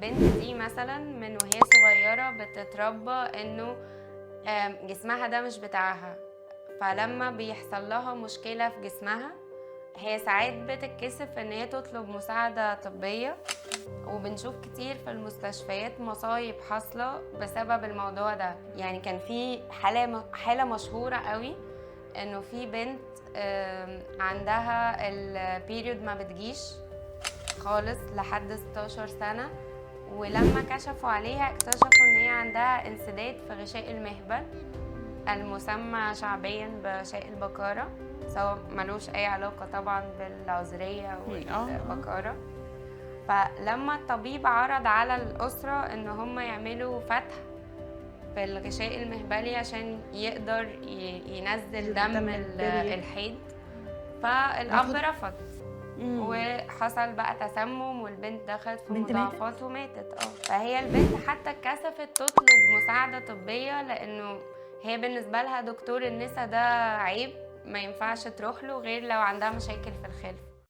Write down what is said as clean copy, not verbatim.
البنت دي مثلا من وهي صغيرة بتتربى انه جسمها ده مش بتاعها، فلما بيحصل لها مشكلة في جسمها هي ساعات بتتكسف ان هي تطلب مساعدة طبية. وبنشوف كتير في المستشفيات مصايب حاصلة بسبب الموضوع ده. يعني كان في حالة مشهورة قوي انه في بنت عندها ال period ما بتجيش خالص لحد 16 سنة، ولما كشفوا عليها اكتشفوا ان هي عندها انسداد في غشاء المهبل المسمى شعبيا بغشاء البكارة، سواء ملوش اي علاقة طبعا بالعذرية والبكارة. فلما الطبيب عرض على الأسرة ان هم يعملوا فتح في الغشاء المهبلي عشان يقدر ينزل دم الحيض، فالأب رفض وحصل بقى تسمم والبنت دخلت في مضاعفات وماتت. فهي البنت حتى اتكسفت تطلب مساعدة طبية، لأنه هي بالنسبة لها دكتور النساء ده عيب، ما ينفعش تروح له غير لو عندها مشاكل في الخلف.